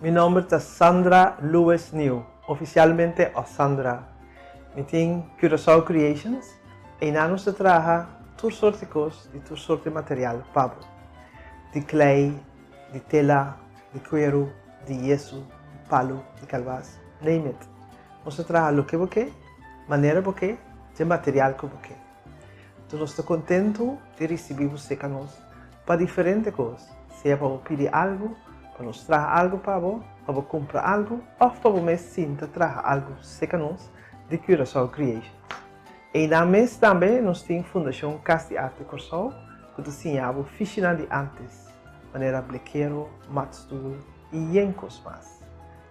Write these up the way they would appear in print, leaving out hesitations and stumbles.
Mi nomber ta Sandra Lewis Nieuw, oficialmente Osandra. Mi tin Curaçao Creations, einan nos ta traha tur sorti kos di tur sorti material pa bo. Di klei, di tela, di kueru, di yesu, di palu, di kalbas, name it. Nos ta traha loke bo ke, manera bo ke, dje material ku bo ke. Enton nos ta kontentu di risibí bo serka nos pa diferente kos, sea pa bo pidi algu, pa nos traha algu pa bo, pa bo kumpra algu òf pa bo mes sinta traha algu serka nos di Curaçao Creations. Einan mes tambe nos tin Fundashon Kas di Arte Kòrsou ku ta siña bo fishinan di ántes, manera blekero, matstoel i yen kos mas.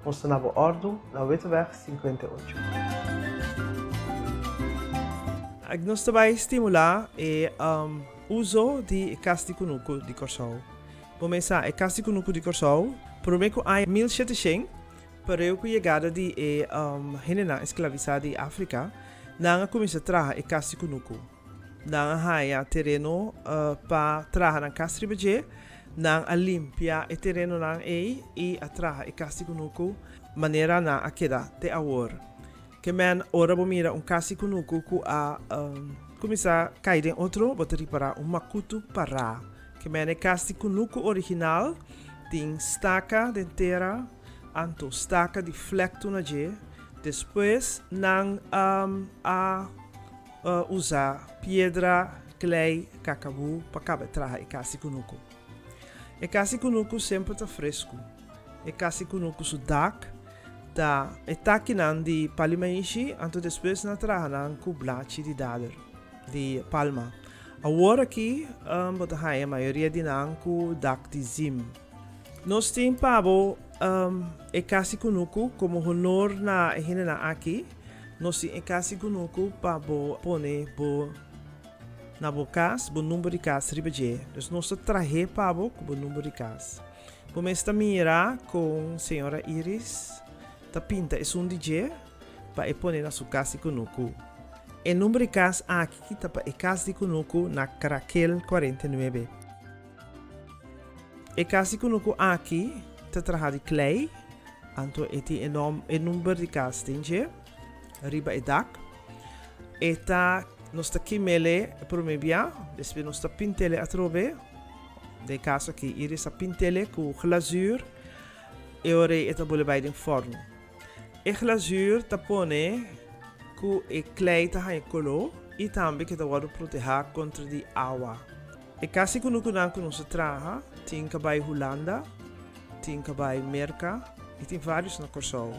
Nos ta na bo òrdu na Witteweg 58. Nos ta bai stimulá e uso di e kas di kunuku di Kòrsou. Bo mes sa, e kas di kunuku di Kòrsou, promé ku aña 1700, pareu ku yegada di e hendenan esklavisá di Afrika, nan a kuminsá traha e kas di kunuku. Nan a haña tereno pa traha nan kas riba dje. Nan a limpia e terenonan ei i a traha e kas di kunuku manera nan a keda te awor. Ke men ora bo mira un kas di kunuku ku a kuminsá kai den otro, bo ta ripará un makutu pará. Ke men e kas di kunuku original tin staka den tera, anto staka di flèktu na dje. Despues nan a usa piedra, klei, kakabú pa kaba traha e kas di kunuku. E kas di kunuku semper ta fresku. E kas di kunuku su dak ta e takinan di pali maishi, anto despues nan a traha nan ku blachi di dader, di palma. Awor aki bo ta haña mayoria di nan ku dak di zim. Nos tin pa bo e kas di kunuku komo honor na e hendenan aki. Nos tin e kas di kunuku pa bo pone bo na bo kas, bo number di kas riba dje. Dus nos ta trah'é pa bo ku bo number di kas. Bo mes ta mira kon señora Iris ta pinta esun di dje pa e pone na su kas di kunuku. E number di kas aki ta pa e kas di kunuku na Krakel 49. E kas di kunuku aki ta traha di klei, anto e tin e nom e number di kas den dje riba e dak. E ta nos ta kimele e prome bia, despues nos ta pintele atrobe, den e kaso aki Iris a pintele ku glazuur, e ora ei e ta bole bai den fòrnu. E glazuur ta pone ku e klei ta haña koló i tambe ku e ta wòrdu protehá kontra di awa. E kasi kunukunan ku nos a traha tin ka bai Hulanda, tin ka bai Merka i tin vários na Kòrsou.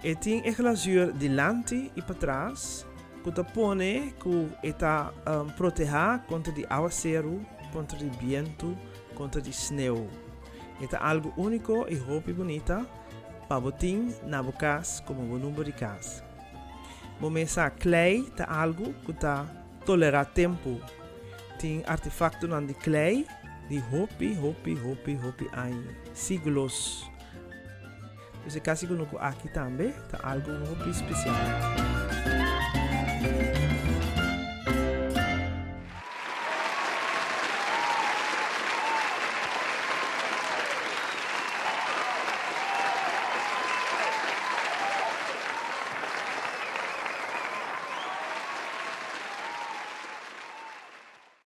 E tin e glazuur dilanti i patras ku ta pone ku e ta protehá kontra di awaseru, kontra di bientu, kontra di sneu. E ta algu úniko i hopi bunita pa bo tin na bo kas komo bo number di kas. Bo mes sa klei ta algu ku ta. Tolerá tempu. Tin artefaktonan di klei di hopi, hopi, hopi, hopi aña, siglos. Dus e kasi kunuku aki tambe ta algu hopi spesial.